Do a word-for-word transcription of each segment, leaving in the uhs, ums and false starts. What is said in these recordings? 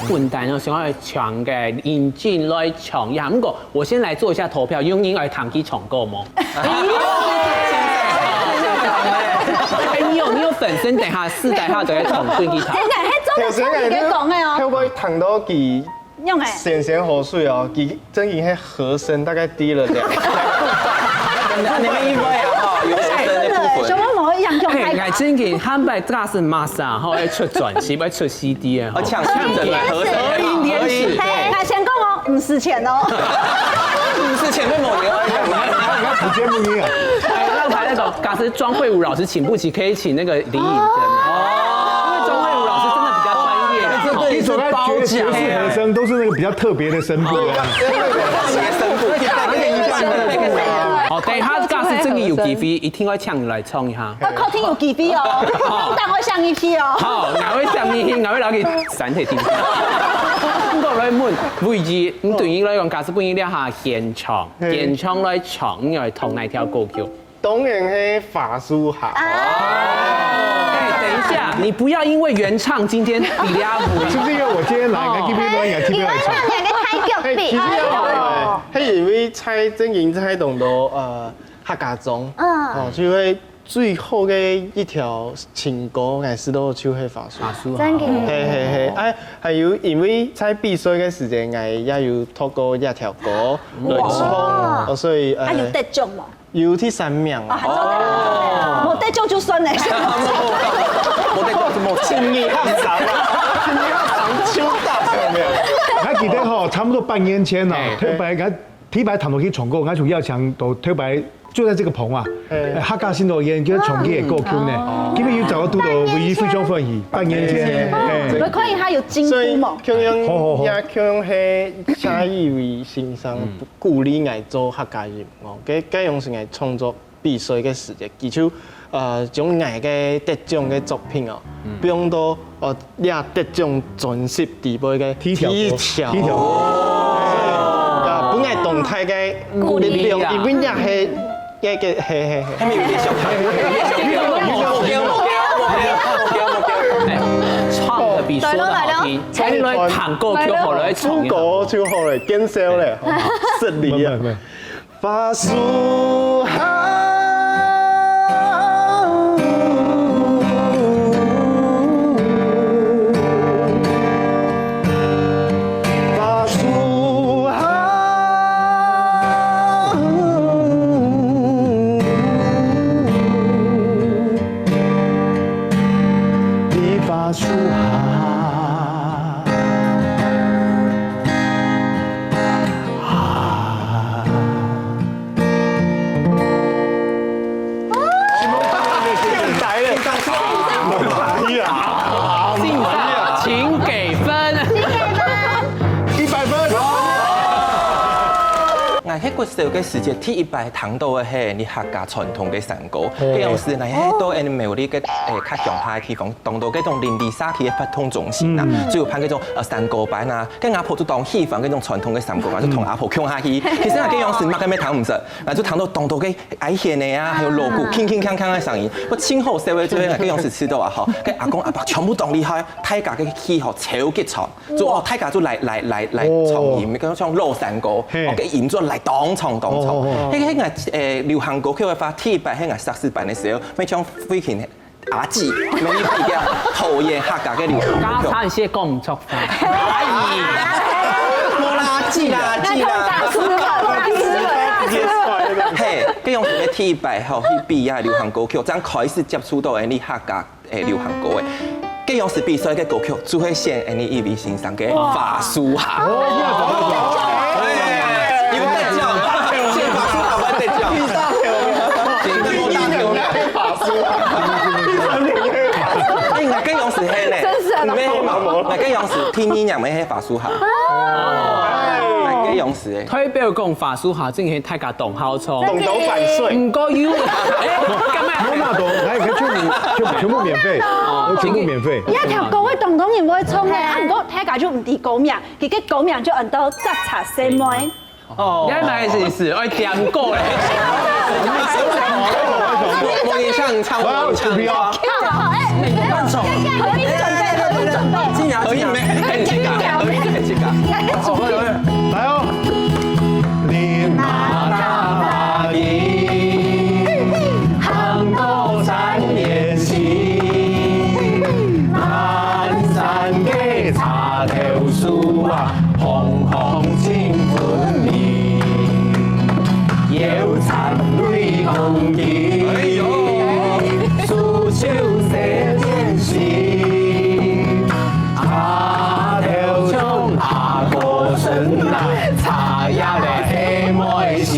本單哦，想要搶个引進來搶一下。不過我先來做一下投票，有人愛聽佢唱歌無？哎，你有你有粉絲，等下私底下就會唱分佢聽。真的，迄種就係你个講的哦。會不會聽到佢用哎，鹹鹹口水哦？佢真正係和聲大概低了兩。你們應該啊，哈，有和聲的部分。什麼某一樣用哎，哎，真个，坦白講是馬上吼，要出專輯，要出 C D 啊，而且搶搶整个和声合音天使。嘿，𠊎先講哦，毋使錢哦。毋使錢，對無？你要直接不一樣。哎，讓台那種，假設莊惠如老師請不起，可以請那個李穎珍啊。哦，因為莊惠如老師真的比較專業。你所謂爵爵士和聲都是那個比較特別的聲部啊。好，等一下假設真个有機會，一定要搶來唱一下。 啊，確定有機會哦，當我想一批哦。好，𠊎會想一批，𠊎會留給三體聽。不過來問，維基，你對於來講，假設分你這下現場，現場來唱，你愛唱哪條歌曲？當然係花樹下。哎，等一下，你不要因為原唱今天比較不是不是因為我今天來，你看T V都要T V來唱。你看兩個太狗屁。其實要，係因為在正經在當多呃客家庄，嗯，哦，就會 最好个一條情歌，𠊎試到就係花樹。花樹，真个。嘿嘿嘿，哎，還有因為在比賽个時間，𠊎也有透過這條歌來唱，哦，所以呃，啊，有得獎無？有第三名啊。哦，無得獎就算了。無得獎就無，請你喝茶啦，請你喝茶，就打沒有。還記得吼，差不多半年前哦，特別个 第一擺聽到佢唱歌，𠊎就邀請到頭擺就在這個棚啊，哎，客家新樂園，佢唱佢个歌曲呢，今日又找到堵到，維基非常歡喜，半年前，哎，我看一下有進步無？所以，共樣，好好好。也共樣係謝依維先生鼓勵𠊎做客家人哦，該該樣式𠊎創作比賽个時節，佢就 呃，將𠊎个得獎个作品哦，放到呃這得獎專輯底背个第一條歌，第一條。第一條歌。啊，分𠊎當大个鼓勵，因為這係个个嘿嘿嘿。還沒有點想法。唱的比說的好聽，還來彈歌曲好了，來唱一下。副歌就好了，見笑了，失禮啊。 花樹下，花樹下，在花樹下。 請給分。一百分。𠊎係國小个時節，第一擺聽到个係你客家傳統个山歌，該樣時呢，係到𠊎等苗栗个，誒，較鄉下个地方，當多該種鄰里社區个活動中心啊，就有辦該種，呃，山歌班啊， 該阿婆就當喜歡該種傳統个山歌嘛，就同阿婆共下去。其實𠊎該樣時麼个乜聽毋識，𠊎就聽到當多个哀絃个啊，還有鑼鼓鏗鏗鏘鏘个聲音，𠊎盡好笑个，就係𠊎該樣時試到啊吼，該阿公阿婆全部當厲害，大家个氣吼超級長，就哦，大家就來來來來唱音，該種像老山歌，哦，該音就來當長當長。該該𠊎誒流行歌曲个話，第一擺係𠊎碩士班个時候，乜像飛行 阿姊，容易比較討厭客家个流行歌曲。剛剛差一些講毋出話。阿姨，無啦，姊啦，姊啦。大師了，大師了，大師了。嘿，該樣時个第一擺吼，去比啊流行歌曲，正開始接觸到誒，你客家誒流行歌誒。該樣時比賽个歌曲，就會選誒，你一位先生个花樹下。哦，有得獎，選花樹下會得獎。 哎，𠊎个樣式係呢，真是啊，無無無，𠊎个樣式第二名乜係花樹下，𠊎个樣式誒。代表講花樹下，正係大家當好唱。當多版稅。毋過有，哎，幹嘛？無那多，來，全部全部全部免費，全部免費。這條歌會當多人會唱呢，啊，毋過大家就毋知歌名，佢个歌名就安到摘茶細妹。 哦，你還蠻有意思，愛點歌嘞。我也想唱，我也想唱。好，好，哎，可以準備，可以準備。可以沒？可以準備。來哦！你那大大的，行到三年時，南山个茶頭樹啊，紅紅真分明，腰纏雷公旗，哎喲，手手細剪丝。 阿頭像阿哥孫啊，茶葉个黑妹時。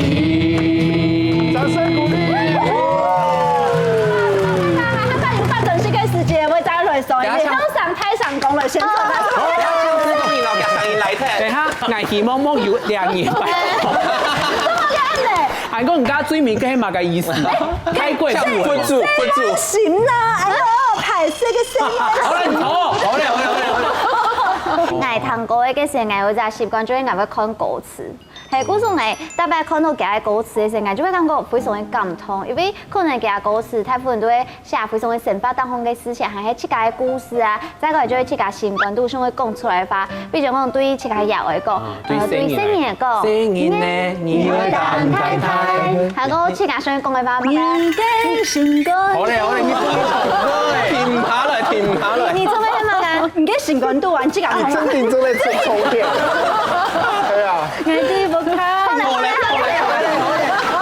掌聲鼓勵。他把你換成這個時間，我再來說一遍，等一下。香港太上工了，先走。好，等一下，先生，你老家聲音來聽。等一下，𠊎希望莫有兩年半。怎麼樣呢？還講你家最尾該麼个意思？太貴，不足，不足。行啦，哎喲，歹勢个聲音。好了，你投，好了，好了，好了，好了。 𠊎聽歌个時節，𠊎有一隻習慣，就係𠊎會看歌詞。係，故所𠊎逐擺看到佢个歌詞个時節，𠊎就會感覺非常个感動，因為可能佢个歌詞大部分都會寫非常个生活當中个事情，還係自家个故事啊，再過來就係自家心肝肚想愛講出來个話，比如講對自家爺哀講，啊，對，呃，對細人來講，細人呢，你愛等待待。還有自家想愛講个話，你个心肝。好了，好了，你不能唱歌了。停下來，停下來。你，你做咩嘛？ 你个心肝肚啊，你自家你真正做得出唱片。對啊。𠊎知無看。好嘞，好嘞，好嘞，好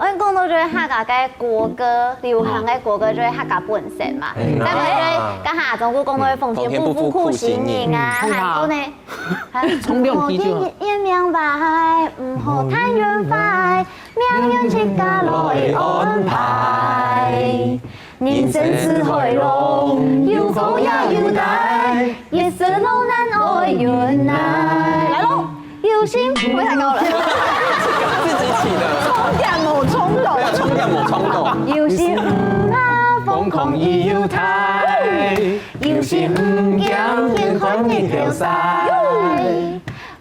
嘞。𠊎講到就係客家个國歌，流行个國歌就係客家本身嘛。嗯。再過來就係剛才阿忠哥講到个奉天不負苦心人啊，嗯，還有呢，還有衝兩句就好。莫怨，怨明白，毋好趁怨快，命運自家來安排。 人生似海浪，有高也有低，一生路難愛忍耐。來咯，有心，不會太高了。自己起的。衝點無衝動。對啊，衝點無衝動。有心毋怕風狂雨又大，有心毋驚天寒日頭曬。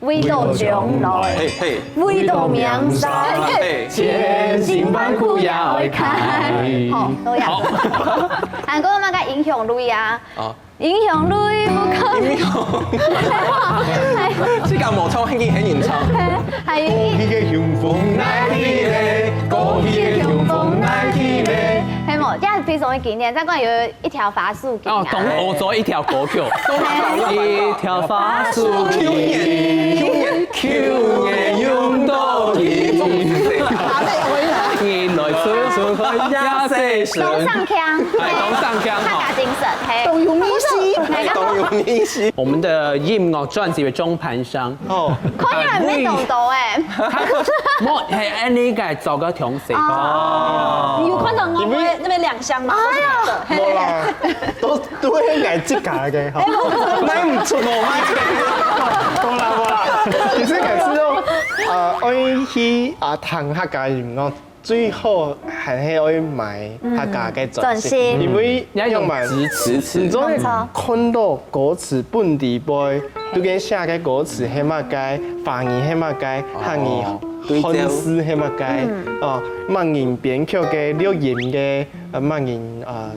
為到將來，嘿，嘿。為到明生，嘿。千辛萬苦也愛開。好，都要。好。還過麼个英雄類啊？哦。英雄類，不可能。英雄。這個無唱，已經很緊張。還有一，過去个雄風哪去咧？過去个雄風哪去咧？係無？這樣非常的經典。再過來有 一條花束給哦，懂，我做一條歌曲。一條花束給你，去年用到你。你來春春花也是神。當上腔，哎，當上腔哈。客家精神，嘿。當有意思。哪個？當有意思。我們的音樂專輯的中盤商，哦。可以啊，沒懂到哎。他，莫，嘿，哎，你該找個同事。哦。你有看到我們那邊兩箱嗎？哎呀。無啦。 都，都係𠊎自家个，吼。哎，無錯。賣毋出，無賣出。無啦，無啦。其實𠊎係講，呃，愛去，啊，聽客家音樂，最好還係愛買客家个專輯，嗯，專輯。因為你愛用樣嘛，支持，你總係看到歌詞本底背，都跟寫个歌詞係麼个，華語係麼个，客語哦，對照。漢字係麼个，嗯。哦，麼人編曲个，錄音个，呃，麼人，呃，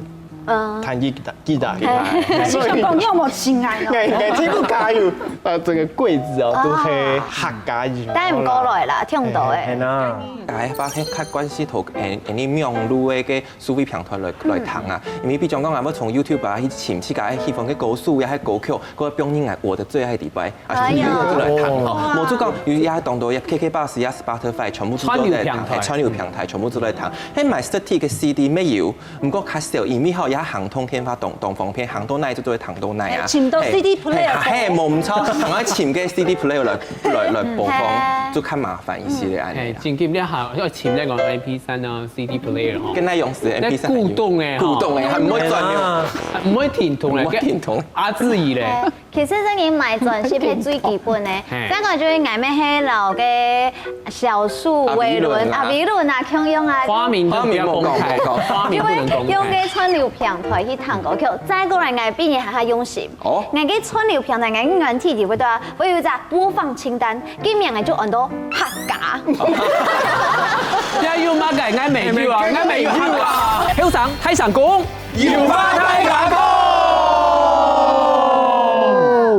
嗯。彈吉他，吉他。嘿。所以你想講你有無親愛哦？𠊎，𠊎這個加油，呃，這個櫃子哦，哦。都係客家音。帶毋過來啦，聽毋到欸。係啦。哎，發現較關係到，哎，哎，你網路个个數位平台來，來聽啊。因為比如講，𠊎會從YouTube啊去尋自家喜歡个歌手也係歌曲，个放入來我的最愛裡背，啊，哎呀。就來聽吼。哇。無就講，有也當多，也KKBOX，也Spotify，全部都在聽，串流平台。嘿，串流平台全部都在聽。嘿，買實體个CD乜有， 毋過較少，因為吼，也行動電話當，當方便，行到哪就做得聽到哪啊。哎，尋到CD player。嘿，嘿，無毋著，同𠊎尋个CD player來，來，來播放，嘿。就較麻煩一些个恁樣啊。哎，正經，你還要尋那個MP三啊，CD player吼。該仰式MP三。該古董欸，古董欸，吼。還毋會轉了。啊，毋會停動欸，毋會停動。阿志怡咧。哎。 其實這人買專輯係最基本个，嘿。再過就係𠊎乜係摎个小樹、偉倫、阿偉倫啊，共樣啊，花名都不要公開，花名不能公開。因為用个串流平台去聽歌曲，再過來𠊎比你還較用心。哦。𠊎个串流平台，𠊎个軟體裡背啊，𠊎有一隻播放清單，佢名仔就安到客家。也有麼个？𠊎乜有啊，𠊎乜有啊。後生，大聲公。 有話大